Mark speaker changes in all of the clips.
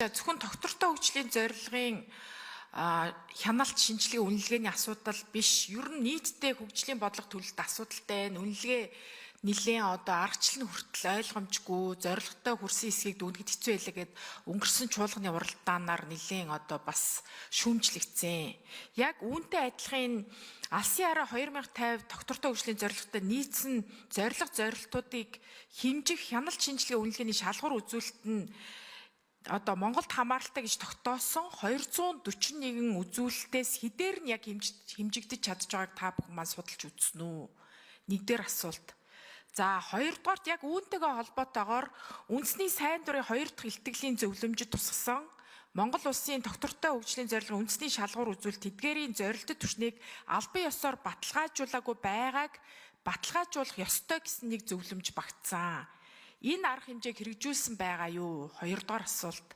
Speaker 1: Зөвхөн тогтвортой хөгжлийн зорилгын хяналт шинжилгээ үнэлгээний асуудал биш. Ер нь нийтдээ хөгжлийн бодлого төлөлт асуудалтай байна. Үнэлгээ нэлээн одоо аргачлал нь хүртэл ойлгомжгүй, зорилготой хүрсэн хэсгийг дүнэхэд хэцүү байлаа гэд өнгөрсөн чуулганы уралдаанаар нэлээн одоо бас шүүмжлэгдсэн. Яг үүнтэй адилхан энэ алсын хараа 2050 тогтвортой хөгжлийн зорилготой нийцсэн зорилго зорилтуудыг хэмжих хяналт шинжилгээ үнэлгээний шалгуур үзүүлэлт нь одоо Монголд хамааралтай гэж тогтоосон 241 үзүүлэлтээс хэдээр нь яг хэмжигдэж чадж байгааг та бүхэн маань судалж үзсэн үү? Нэгдүгээр асуулт. За, хоёрдугаарт яг үүнтэйгээ холбоотойгоор үндэсний сайн дурын хоёр дахь илтгэлийн зөвлөмжөд тусгасан Монгол улсын тогтвортой хөгжлийн зорилгын үндэсний шалгуур үзүүлэлт тэдгээрийн зорилтод түвшнийг албан ёсоор баталгаажуулаагүй байгааг баталгаажуулах ёстой гэсэн нэг зөвлөмж багтсан. Энэ арга хэмжээг хэрэгжүүлсэн байгаа юу? Хоёрдугаар асуулт.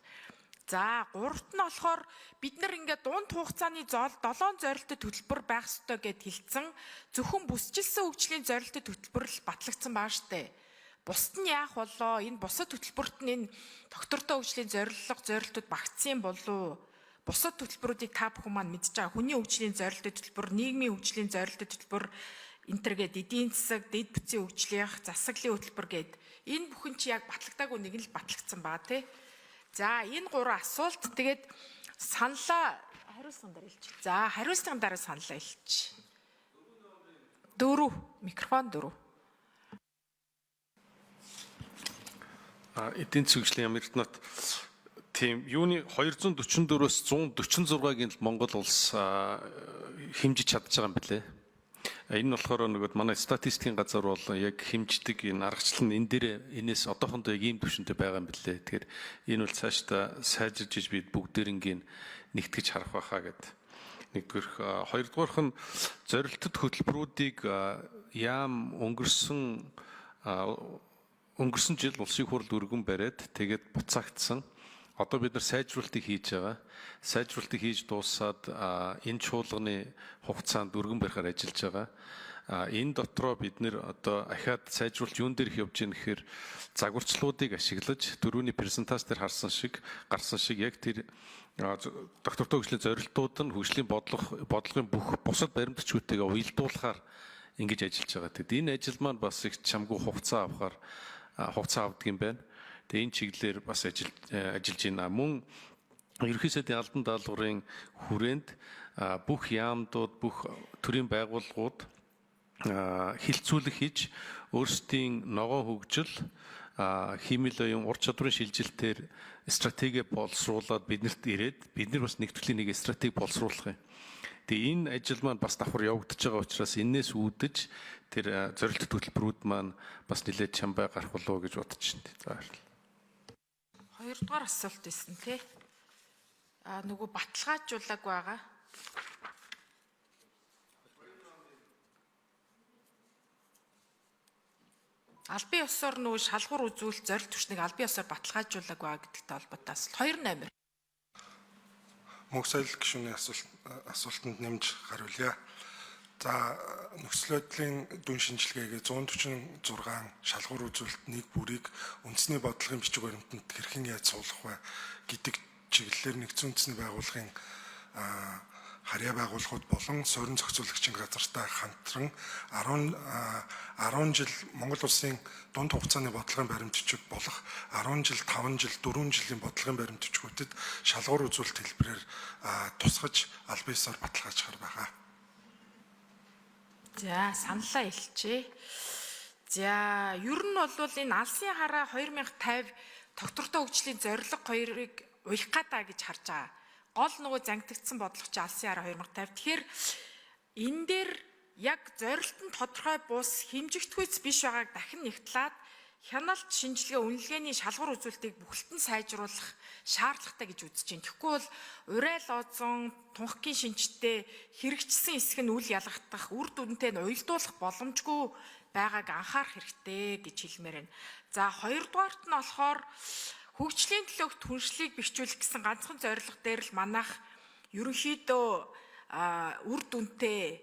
Speaker 1: За, гуравт нь болохоор бид нар ингээд дунд хугацааны зоол 7 зорилттой төлбөр байх ёстой гэд хэлсэн. Зөвхөн бүсчилсэн хөгжлийн зорилттой төлбөр л батлагдсан баа штэ. Бусд нь яах болоо? Энэ бусад хөтөлбөрт нь энэ тогтвортой хөгжлийн зорилго зорилтууд багтсан болов уу? Бусад хөтөлбөрүүдийг та бүхэн маань мэдж байгаа. Хүний хөгжлийн зорилттой төлбөр, нийгмийн хөгжлийн зорилттой төлбөр, энэ төр гээд эдийн засаг, дэд бүтцийн хөгжлийнх, засаглалын хөтөлбөр гээд энэ бүхэн чи яг батлагдаагүй нэг нь л батлагдсан баа тий. За, энэ гурван асуулт тэгээд саналаа хариулсан дараа хэлчих. За, хариулсны дараа саналаа хэлчих. Дөрөв микрофон дөрөв.
Speaker 2: Эдийн засгийн хөгжлийн яам Эрдэнэт тийм юуны 244-өөс 146-гийн л Монгол улс хэмжиж чадж байгаа юм билээ. Энэ нь болохоор нөгөө манай статистикийн газар бол яг хэмждэг энэ аргачлал нь энэ дээр энэс одоохондоо яг ийм түвшинтэй байгаа юм билээ. Тэгэхээр энэ бол цаашдаа сайжирж иж бид бүгдээрингийн нэгтгэж харах байхаа гэд. Нэгдүгээрх, хоёрдугаарх нь зорилтод хөтөлбөрүүдийг яам өнгөрсөн жил улсын хурал өргөн бариад тэгээд буцаагдсан. Одоо бид нар сайжруулалтыг хийж байгаа. Сайжруулалтыг хийж дуусаад энэ чуулганы хугацаанд өргөн барихаар ажиллаж байгаа. Энэ дотроо бид нэр одоо ахиад сайжруулалт юун дээр их явж гин гэхээр загварчлалуудыг ашиглаж дөрөвний презентац дээр харсан шиг гарсан шиг яг тэр доктортой хөгжлийн зорилтууд нь хөгжлийн бодлогын бүх бусад баримтчгүйтэйгээ уялдуулахаар ингэж ажиллаж байгаа. Тэгэд энэ ажил маань бас их чамгүй хугацаа авахар хугацаа авдаг юм байна. Тэгээ энэ чиглэлээр бас ажиллаж байна. Мөн ерөнхий сайдын албан даалгаврын хүрээнд бүх яамдууд, бүх төрийн байгууллагууд хилцүүлэг хийж өөрсдийн ногоон хөгжил, хиймэл оюун, ур чадварын шилжилтээр стратеги боловсруулад биднэрт ирээд бид нар бас нэгтгэлийн нэг стратеги боловсруулах юм. Тэгээ энэ ажил маань бас давхар явагдаж байгаа учраас энээс үүдэж тэр зорилт төлбөрүүд маань бас нэлээд чамбай гарах болов уу гэж бодож байна. За, баярлалаа.
Speaker 1: Хоёрдугаар асуулт байсан тий. Нөгөө баталгаажуулаагүй байгаа. Албан ёсоор нөгөө шалгуур үзүүлэлт зорилт түвшнийг албан ёсоор баталгаажуулаагүй байгаа гэдэгтэй холбоотой асуулт. 2 номер.
Speaker 3: Мөнх соёл гишүүний асуултанд нэмж хариулъя. За, нөхцөл байдлын дүн шинжилгээгээ 146 шалгуур үзүүлэлт нэг бүрийг үндэсний бодлогын бичиг баримтанд хэрхэн яаж суулгах вэ гэдэг чиглэлээр нэгдсэн үндэсний байгууллагын харьяа байгууллагууд болон суурин зохицуулагчийн газартай хамтран 10 жил Монгол улсын дунд хугацааны бодлогын баримт бичиг болох 10 жил, 5 жил, 4 жилийн бодлогын баримт бичгүүдэд шалгуур үзүүлэлт хэлбэрээр тусгаж албан ёсоор баталгаажихаар байгаа.
Speaker 1: За, саналаа хэлчихье. За, ер нь бол энэ алсын хараа 2050 тогтвортой хөгжлийн зорилго хоёрыг уях гадаа гэж харж байгаа. Гол нөгөө зангидагдсан бодлого чи алсын хараа 2050. Тэгэхээр энэ дээр яг зорилт нь тодорхой бус хэмжигдэхүйц биш байгааг дахин нэгтлээд хяналт шинжилгээ үнэлгээний шалгуур үзүүлэлтийг бүхэлд нь сайжруулах шаардлагатай гэж үзэж байна. Тэгэхгүй бол урайл озон тунхгийн шинжтэй хэрэгжсэн хэсэг нь үл ялгагдах, үр дүнтэй нь уялдуулах боломжгүй байгааг анхаарах хэрэгтэй гэж хэлмээр байна. За, хоёрдугаарт нь болохоор хөгжлийн төлөөх түншлийг бэхжүүлэх гэсэн ганцхан зорилго дээр л манайх ерөнхийдөө үр дүнтэй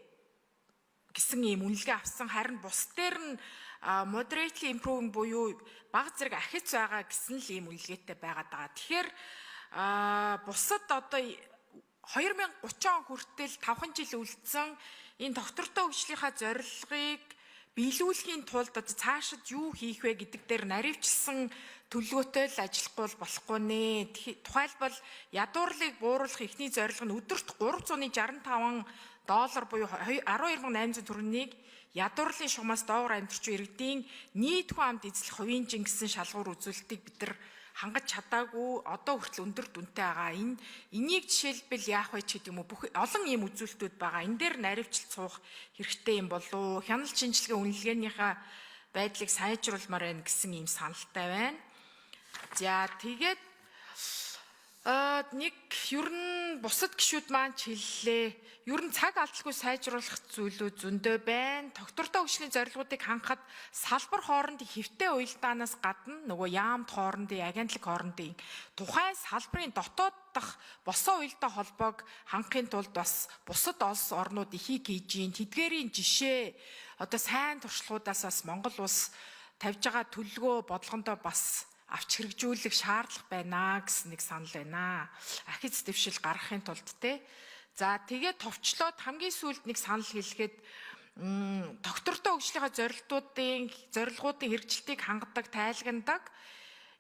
Speaker 1: гэсэн ийм үнэлгээ авсан. Харин бус дээр нь moderately improving буюу бага зэрэг ахиц байгаа гэсэн л ийм үнэлгээтэй байгаад байгаа. Тэгэхээр бусад одоо 2030 он хүртэл 5 жил үлдсэн энэ тогтвортой хөгжлийнхаа зорилгыг биелүүлэхийн тулд одоо цаашид юу хийх вэ гэдэг дээр наривчлсан төлөвлөгөөтэй л ажиллахгүй бол болохгүй нэ. Тухайлбал ядуурлыг бууруулах эхний зорилго нь өдөрт 365 доллар буюу 12800 төгрөгийг ядуурлын шугамаас доогуур амьдарч буй иргэдийн нийт хүн амд эзлэх хувийн жин гэсэн шалгуур үзүүлэлтийг бид нар хангаж чадаагүй одоо хүртэл өндөр дүнтэй байгаа. Энийг жишээлбэл яах вэ ч гэдэг юм уу, бүх олон ийм үзүүлэлтүүд байгаа. Энэ дээр наривчлалт суух хэрэгтэй юм болов уу? Хяналт шинжилгээ үнэлгээнийхээ байдлыг сайжруулмаар байна гэсэн ийм саналтай байна. За тэгээд нэг ер нь бусад гишүүд маань ч хэллээ. Ер нь цаг алдалгүй сайжруулах зүйлүүд зөндөө байна. Тогтвортой хөгжлийн зорилгоодыг хангахад салбар хоорондын хэвтэй уялдаанаас гадна нөгөө яамд хоорондын, агентлаг хоорондын тухайн салбарын дотоод дах босоо уялдаа холбоог хангахын тулд бас бусад улс орнууд ихийг хийж гин. Тэдгээрийн жишээ одоо сайн туршлагуудаас бас Монгол улс тавьж байгаа төлөвлөгөө бодлогондоо бас авч хэрэгжүүлэх шаардлага байна гэсэн нэг санал байна. Ахиц дэвшил гаргахын тулд те. За тэгээд товчлоод хамгийн сүүлд нэг санал хэлэхэд тогтвортой хөгжлийнхаа зорилгоудын хэрэгжилтийг хангадаг, тайлгандаг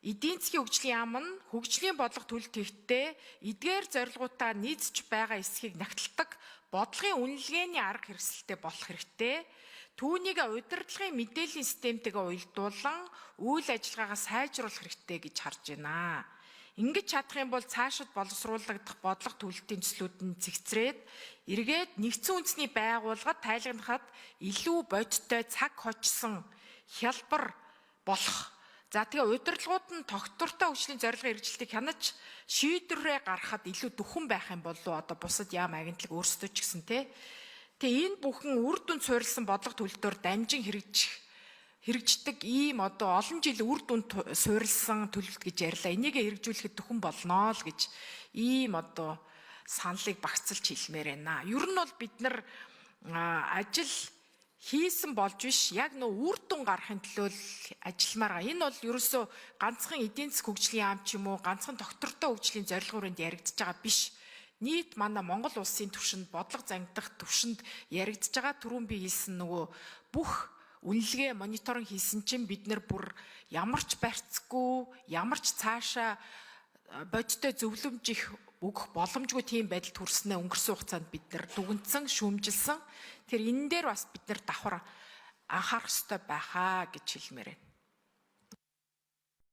Speaker 1: эдийн засгийн хөгжлийн яам нь хөгжлийн бодлого төлөлт хийхдээ эдгээр зорилгоудаа нийцж байгаа эсхийг нягталдаг бодлогын үнэлгээний арга хэрэгсэлтэй болох хэрэгтэй. Түүнийг удирдлагын мэдээллийн системтэйгээ уялдуулан үйл ажиллагаагаа сайжруулах хэрэгтэй гэж харж байна. Ингэж чадах юм бол цаашид боловсруулагдах бодлого төлөлтийн төслүүд нь цэгцрээд эргээд нэгдсэн үндэсний байгууллагад тайлгнахад илүү бодиттой цаг хочсон хялбар болох. За тэгээ удирдлагууд нь тогтвортой хөгжлийн зорилгын хэрэгжилтийг хянаж шийдвэрээ гаргахад илүү дөхөн байх юм болов одоо бусад яам агентлаг өөрсдөө ч гэсэн те. Тэгээ энэ бүхэн үр дүнд суурилсан бодлого төлөлтөөр дамжин хэрэгждэг ийм одоо олон жил үр дүнд суурилсан төлөлт гэж ярьлаа. Энийг хэрэгжүүлэхэд дөхөн болно л гэж ийм одоо саналыг багцлж хэлмээр байна. Ер нь бол бид нар ажил хийсэн болж биш, яг нөө үр дүн гаргахын төлөө л ажилламаар байгаа. Энэ бол ерөөсөө ганцхан эдийн засаг хөгжлийн яам ч юм уу, ганцхан тогтвортой хөгжлийн зорилго хүрээнд яригдж байгаа биш. Нийт манай Монгол улсын түвшинд бодлого зангидах түвшинд яригдж байгаа. Түрүүн би хэлсэн нөгөө бүх үнэлгээ мониторинг хийсэн чинь бид нар бүр ямар ч барьцгүй, ямар ч цаашаа бодиттой зөвлөмж их өгөх боломжгүй тийм байдалд хүрснээ өнгөрсөн хугацаанд бид нар дүгнэцэн, шүүмжилсэн. Тэр энэ дээр бас бид нар давхар анхаарах ёстой байхаа гэж хэлмээр байна.